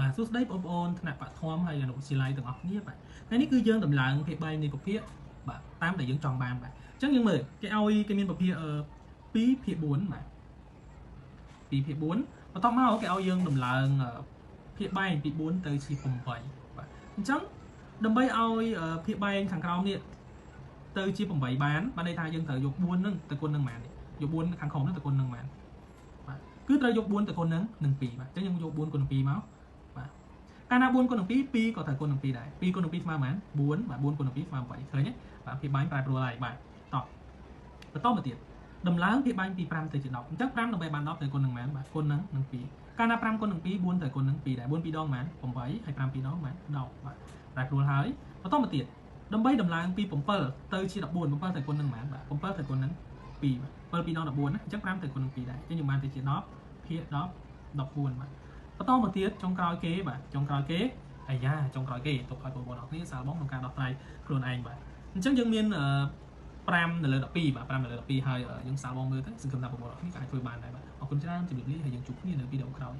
បាទសួស្តីបងប្អូនថ្នាក់បឋមហើយអនុវិទ្យាល័យទាំងអស់គ្នាបាទថ្ងៃនេះគឺយើងតម្លើងភាគបែងនៃពភាគបាទតាមដែលយើងចង់បានបាទអញ្ចឹងយើងមើលគេឲ្យគេមានពភាគ2ភាគ4បាទ2ភាគ4បន្ទាប់មកគេឲ្យយើងតម្លើងភាគបែងពី4ទៅជា8បាទអញ្ចឹងដើម្បីឲ្យភាគបែងខាងក្រោមនេះទៅជា8បានបានន័យថាយើងត្រូវយក4នឹងទៅគុណនឹងប៉ុន្មានយក4ខាងក្រោមនឹងទៅគុណនឹងប៉ុន្មានបាទគឺត្រូវយក4ទៅគុណនឹង2បាទអញ្ចឹងយើងយក4គុណនឹង2មកបាទកាលណា4គុណនឹង2 2ក៏ត្រូវគុណនឹង2ដែរ2គុណនឹង2ស្មើប៉ុន្មាន4បាទ4គុណនឹង2ស្មើ8ឃើញទេបាទភាគបែងប្រែប្រួលហើយបាទតោះបន្តមកទៀតដំឡើងភាគបែងពី5ទៅជា10អញ្ចឹង5ដើម្បីបាន10ត្រូវគុណនឹងប៉ុន្មានបាទគុណនឹង2កាលណា5គុណនឹង2 4ត្រូវគុណនឹង2ដែរ4 2ដងប៉ុន្មាន8ហើយ5 2ដងប៉ុន្មាន10បាទប្រែប្រួលហើយបន្តមកទៀតដើម្បីដំឡើងពី7ទៅជា14 7ត្រូវគុណនឹងប៉ុន្មានបាទ7ត្រូវគុណនឹង2បាទ7 2ដង14ណាអញ្ចឹង5ត្រូវគុណនឹង2ដែរអញ្ចឹងយើងបានទៅជា10ភាគ10 14បាទបន្តមកទៀតចុងក្រោយគេបាទចុងក្រោយគេអាយ៉ាចុងក្រោយគេទុកឲ្យបងប្អូនអរគ្នាសាកល្បងក្នុងការដោះស្រាយខ្លួនឯងបាទអញ្ចឹងយើងមាន5នៅលើ12បាទ5នៅលើ12ហើយយើងសាកល្បងមើលទៅសង្ឃឹមថាបងប្អូនអរគ្នាក៏អាចធ្វើបានដែរបាទអរគុណច្រើនជម្រាបលាហើយយើងជួបគ្នានៅវីដេអូក្រោយ។